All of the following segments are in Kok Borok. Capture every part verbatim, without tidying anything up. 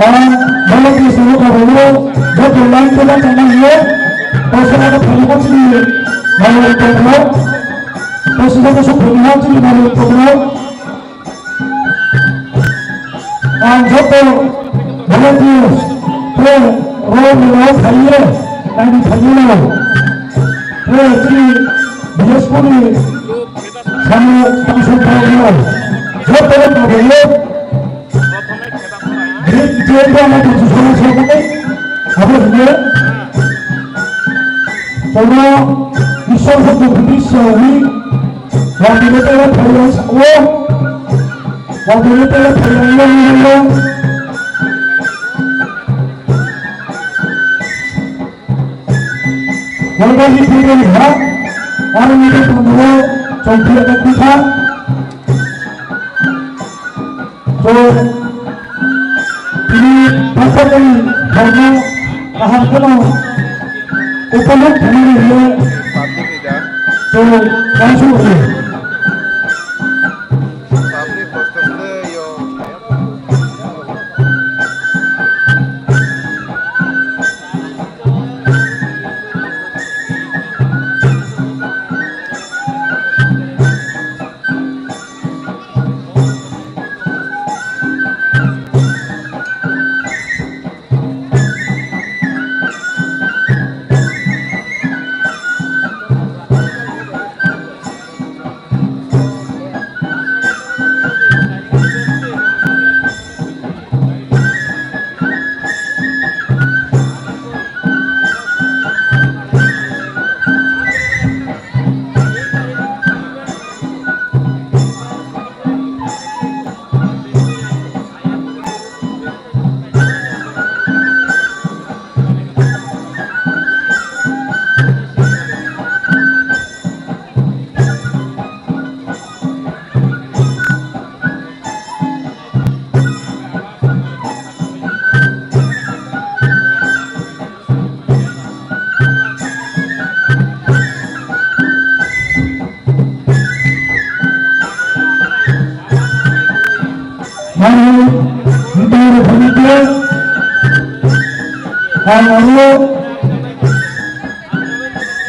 Ang bolo kisa no kabo yo, joto line ko ba tangma yo, paisa ka phani ha chini, maro tongro, paisa ka so phani ha chini, maro tongro. Ang joto volunteers, pre, ro, ro, phaiye, naini phaiye, pre, chini, Bihespuri, Samo, Samsung, phaiye, joto kabo yo. Great, great, great, great, great, great, great. Abo hwnwi, chwngno Isor hoto bini siyani, wangmani tei phaiyung sa-o, wangmani tei phaiyung yang yang yang. Wangmani tei yang yang, aroni tei tongmani chongphiyakna kwthang. So, tini pastor ni thorno kaham kheno upolog khainani hwnwi, so, kaisa hwnwi. Mani, ntaro phanikhe, ang aro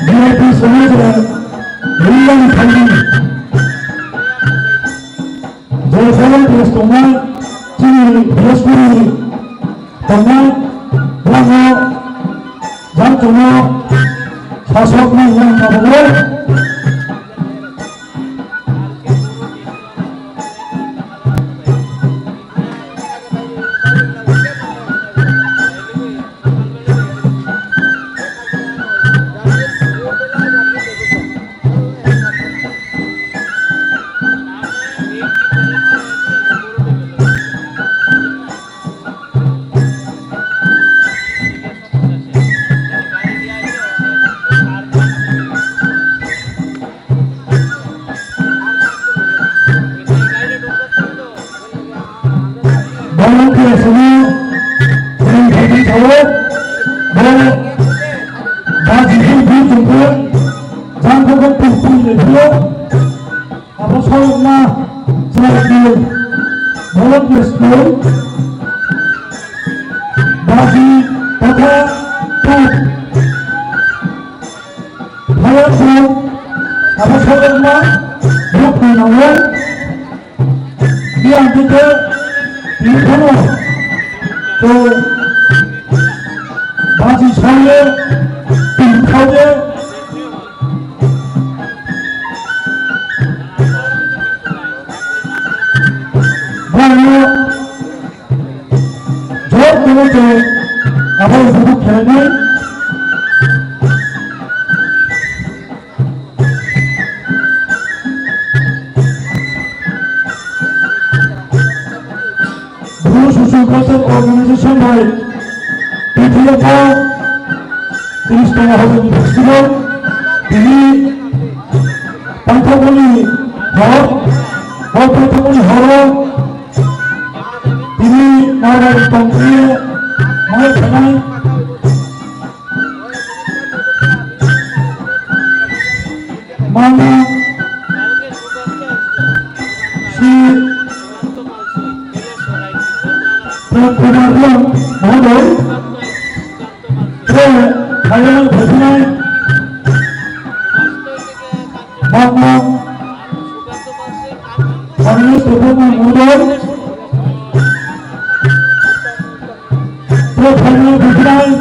V I P songwriter William Thaini. Jerusalem Press tongnai chini Bihespuri tongnai, bwlamo jang tongo sasokni yang tabukno. Borok khe sini jeng thaibi sao, bo baji hi bi tongkhe, jang khe bo pung pung le phio, abo sao ma chwrai khe borok khe sini baji kotha pung. Phaya kho, abo sao ma, bok ni nangwai. Biyang khe tini phano to baji saoye tini thaoye. Bwrano jor khe to abo bubu khlainai. Bru Social Culture Organization bai P T F o tris tongma hojani festival tini paithakmani hor, o paithakmani horo tini nairai tongkhe mai thanai. Mama Sri Prem Kumar মহোদয়, যে ফাইনাল ঘোষণায় মহাত্মা মাননীয় প্রধান মহোদয়, যে ফাইনাল ঘোষণায়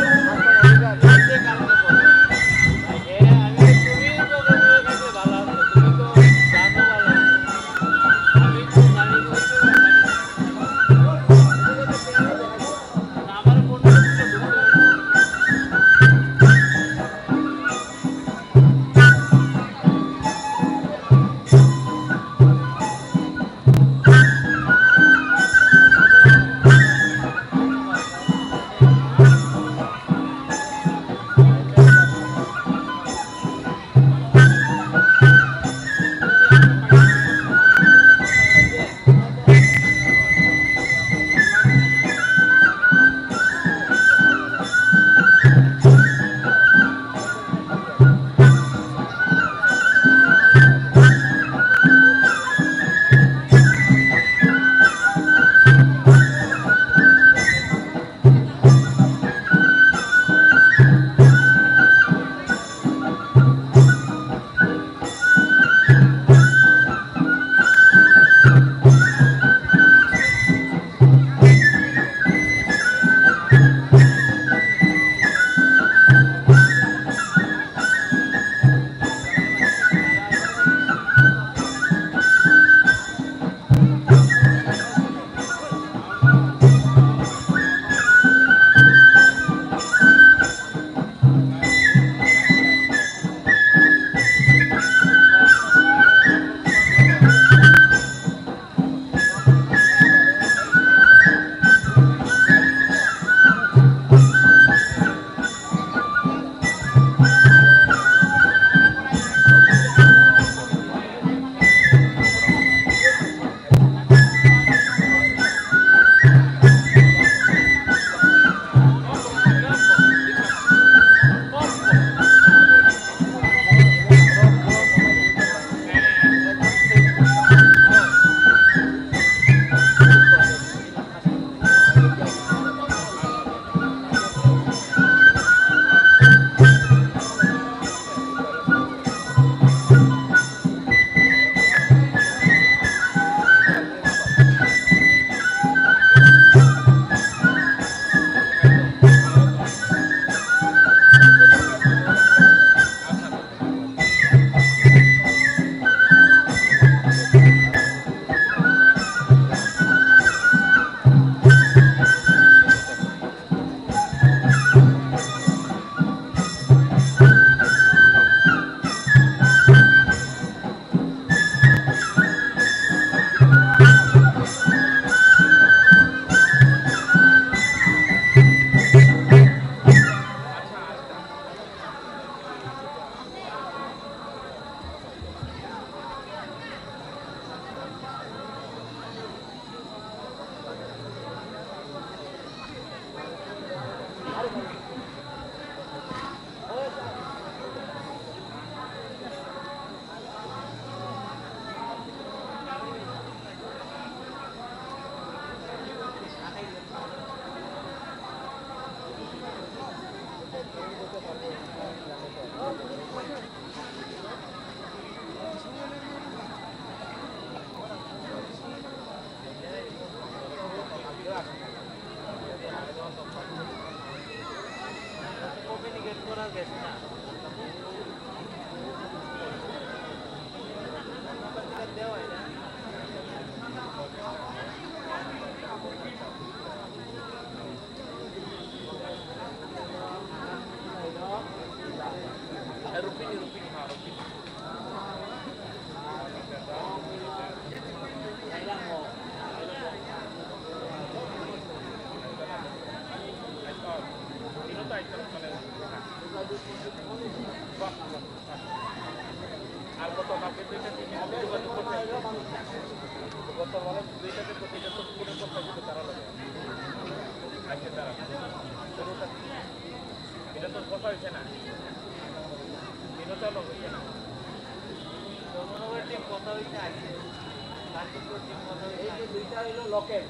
এই যে দুইটা হইলো লোকেল,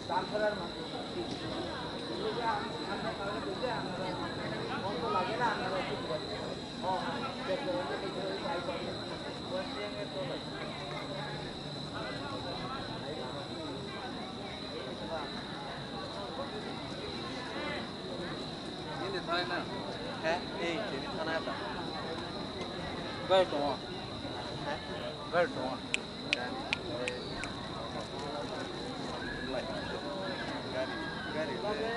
ট্রান্সফারার মাধ্যমে। Thana na? He? Ei, tini thana ta. Gari tongo. He? Gari tongo. Gari, gari.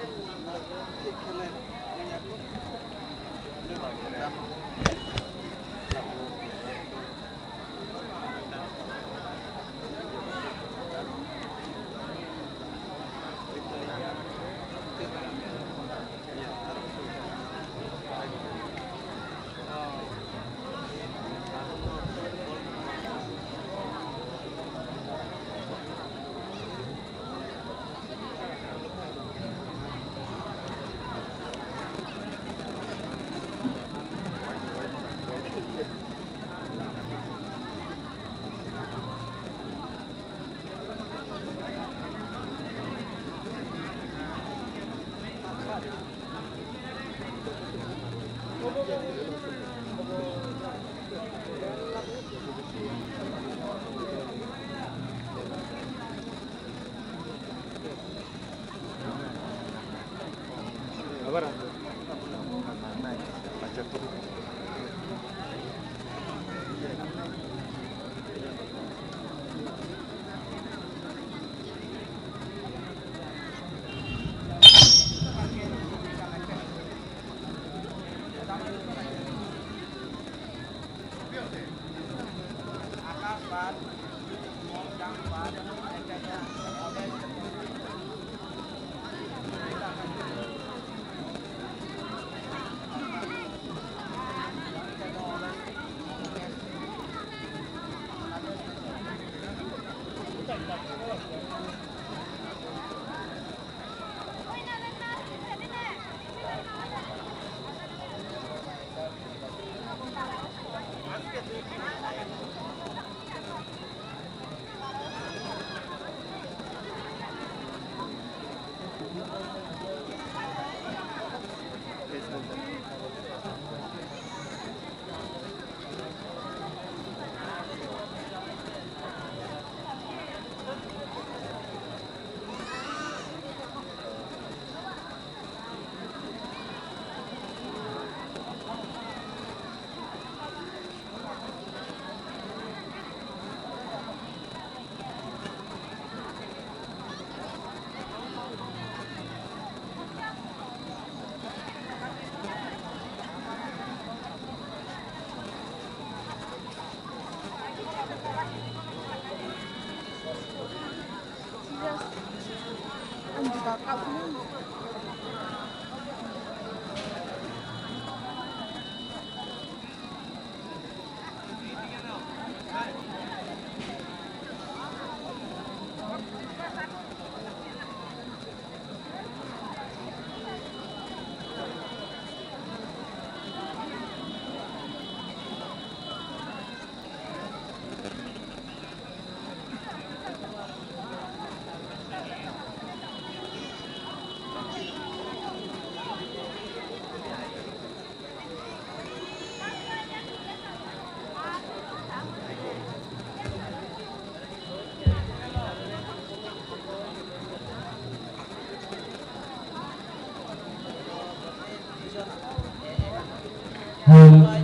Hello,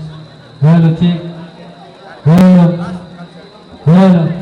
hello, check. Hello, hello.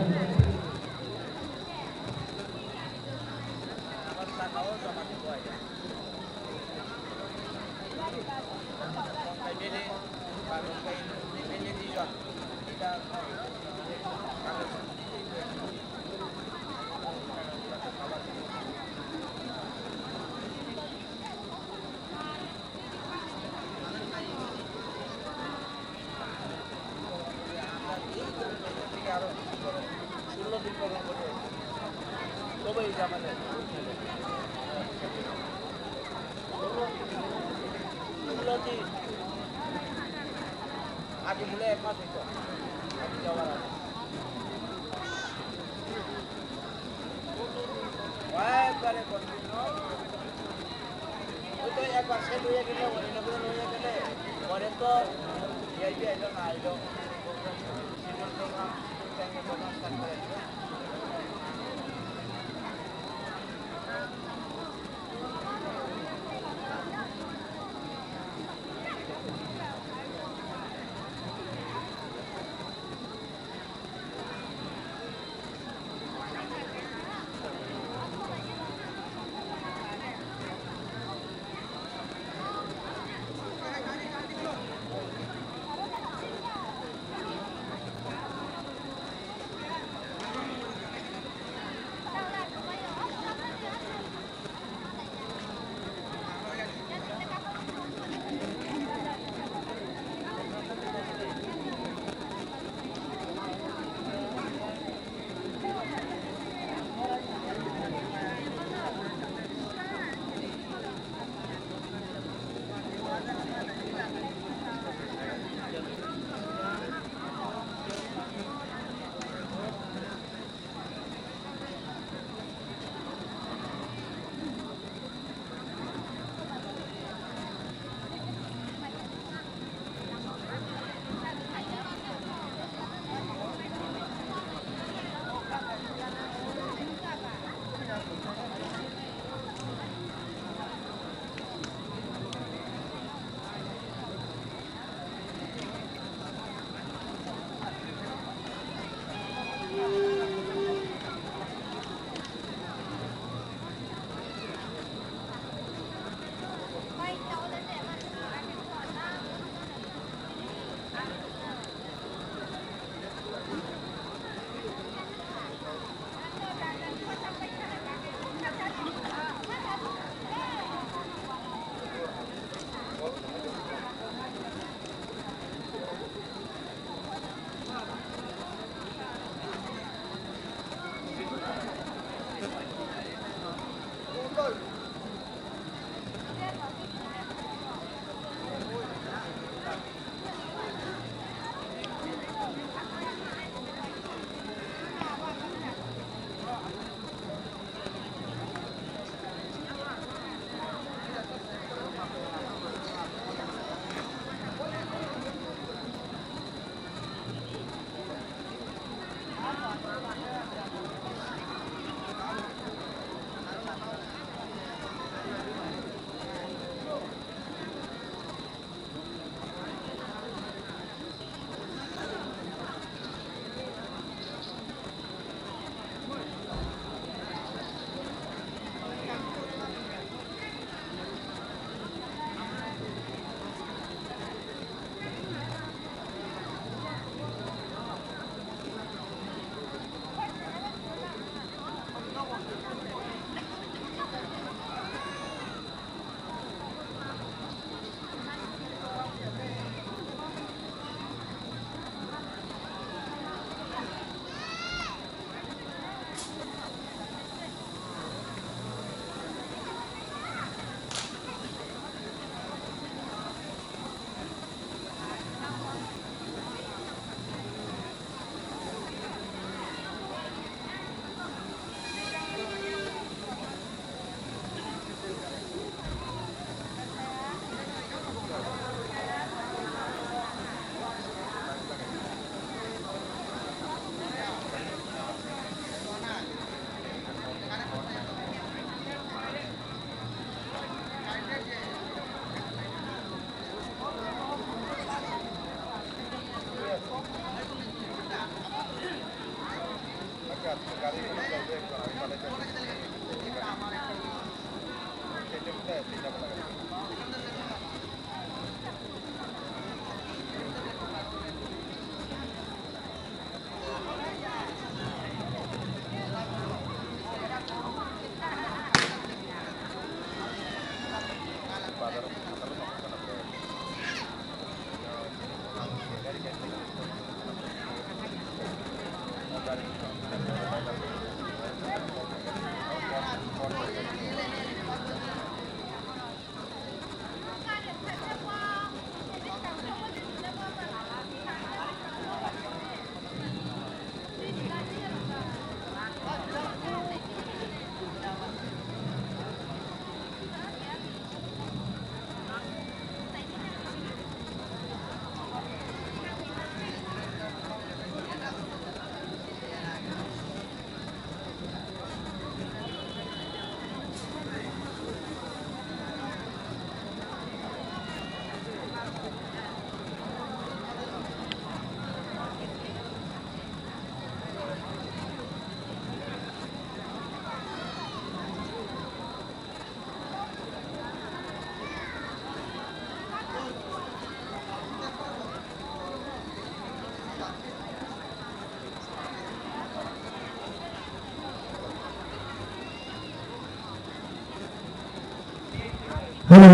Hello.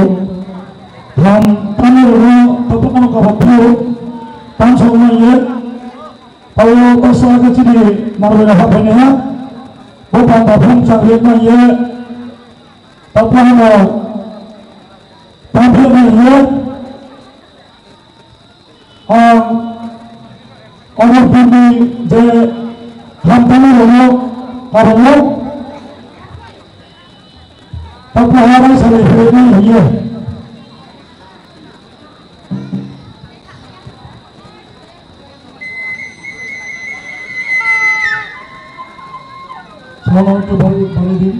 Ham tani rogo tapuk ano kabak phuru. Tam sok ma ye. Pawo basa ke chini marwena haphaini ha. Bo panda phung chang ye ma ye. Tapuk ano. Tam ye ma ye. Ang Omorpurni je hamtani rogo karongo, takhuk habai salai philai nai hiye. Sono ke bari, bari din.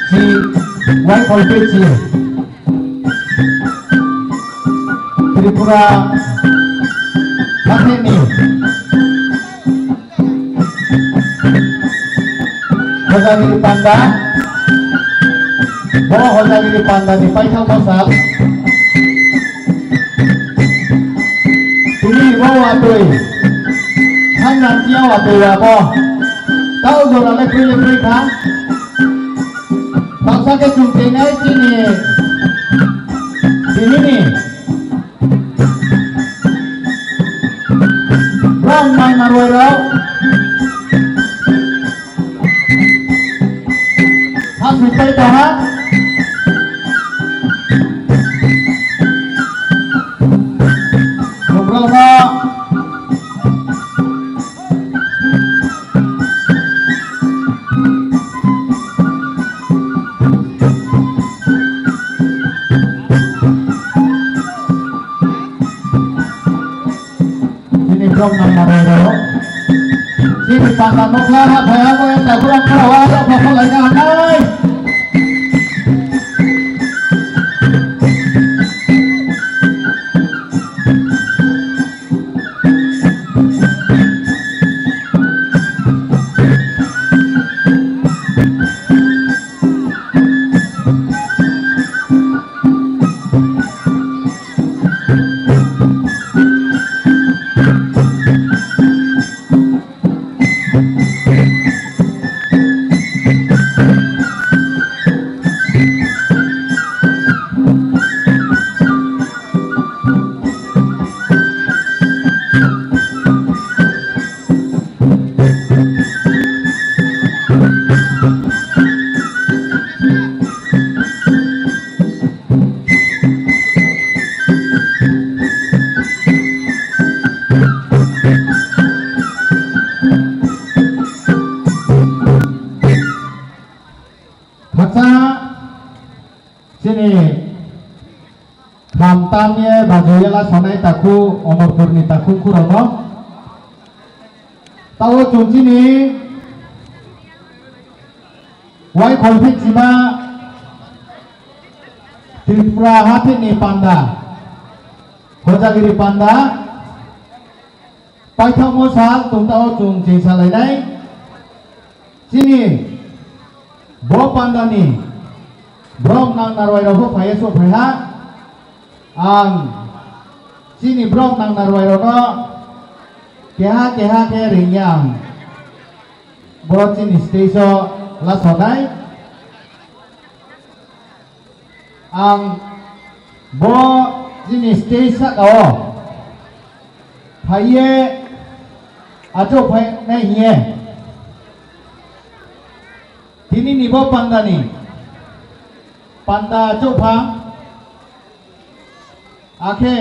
Chini wai kolpe chi Tripura hatheni Hojagiri panda, bo Hojagiri panda ni paithak bwsal. Tini bo watwi, thangna tiya watwi abo, tao jora le kwrwi le kwrwi kha. Baksa khe chwng teinai chini, tini ni. Rang mai marwai rok. Hasing pai tongha. Bukrok no. Chini borok nang manai rok. Chini panda nokla ha phai abo enda borok khara wa abo phalai na hanai. Chini kham tamye bajoyala sanai takhu Omorpurni takhu khurokno. Tao chwng chini wai kholphik sima Tripura hathini panda, Hojagiri panda, paithakmo sal tongtao chwng chengsa lainai. Chini bo pandani borok nang narwai rok bo phaiya sok phaiha. Ang chini borok nang narwai rokno keha keha khe ringya ang. Bo chini stage o lasonai. Ang bo chini stage saka o phaiye achuk phainai hiye. Tini ni bo pandani panda achuk pha akhe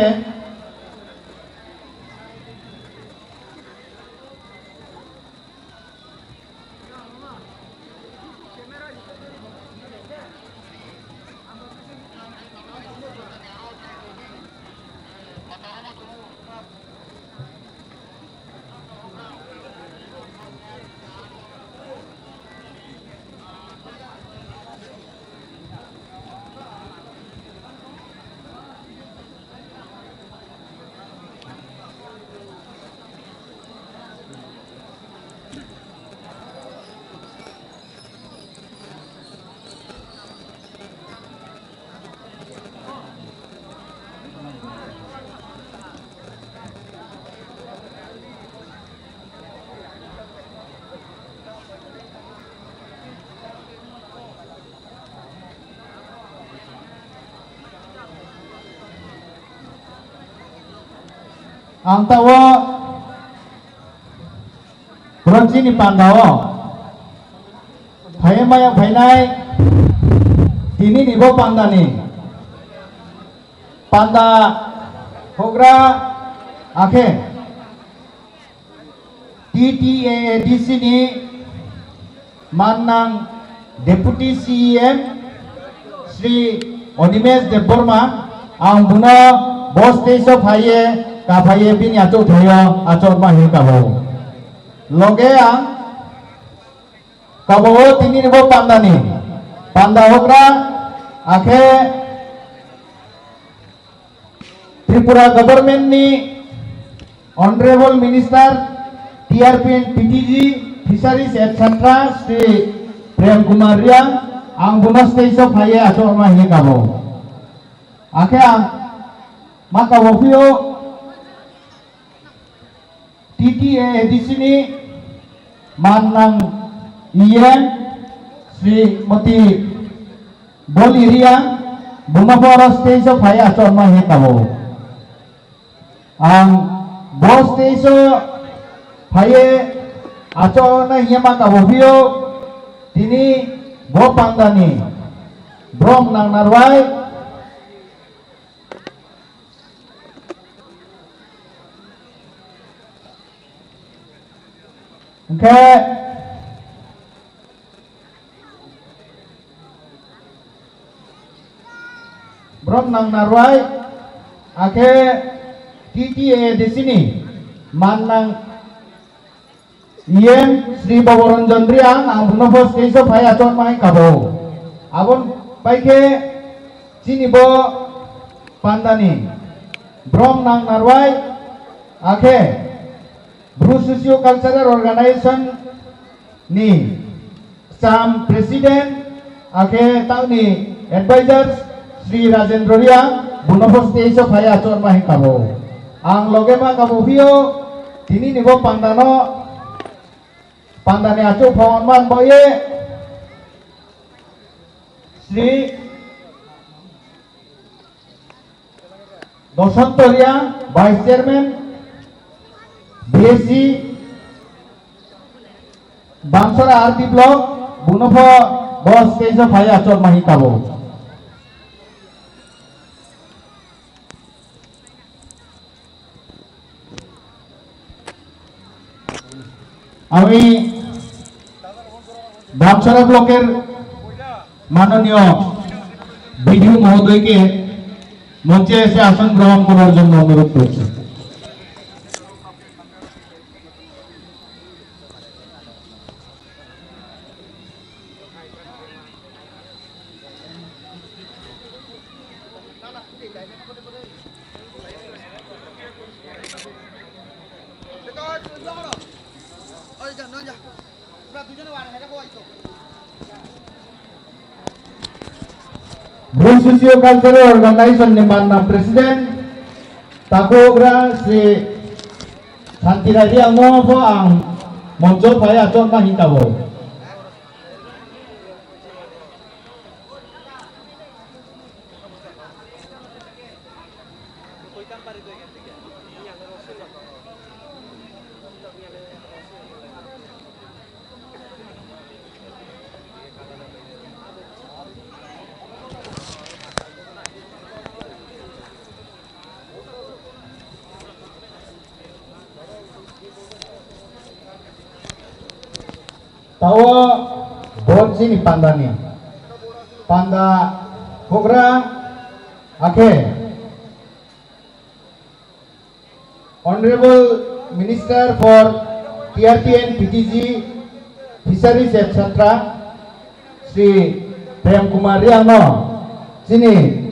Ang tao borok chini panda o phaiya maya phainai tini ni bo panda ni panda hogra akhe T T A A D C ni mannang Deputy C E M Shri Animesh Debbarma, ang buno bo stage o phaiye kaphaiye bini achuk thaio achukma hinwi kabo. Loge ang kabo o tini ni bo pandani panda hogra akhe Tripura government ni Honorable Minister T R P and P T G Fisheries et cetera Shri Prem Kumar Reang ang buno stage o phaiye achukma hinwi kabo. Akhe ang ma kabo phio T T A A D C ni mannang E M Srimati Boli Reang buno poro stage o phaiye achukma hinwi kabo. Ang bo stage o phaiye achukna hinwi ma kabo phio tini bo pandani borok nang narwai. Hwnkhe borok nang narwai akhe T T A A D C ni mannang E M Sri Boboranjan Reang ang buno pho stage o phai achukma hinwi kabo. Aboni pai khe chini bo pandani borok nang narwai akhe Bru Socio Cultural Organization ni Cham President, akhe tamni Advisor Sri Rajendra Reang, buno pho stage o phai achukma hinwi kabo. Ang loge ma kabo phio, tini ni bo pandano, pandani achuk phone man boye, Sri Dosonto Reang, Vice Chairman, B S C, Bamsora R D Block, buno pho bo stage o phai achukma hinwi kabo. Ami Bamsora Block er মাননীয় বিডিও মহোদয়কে মঞ্চে এসে আসন গ্রহণ করার জন্য অনুরোধ করছি। Bru Socio Cultural Organization ni manna President Takugra Sri Santi Radi ang no pho ang moncho phai achok ma hingka bo. Tao bo chini panda ni panda hogra akhe Honorable Minister for T R P and P T G, Fisheries et cetera, Shri Prem Kumar Riang no chini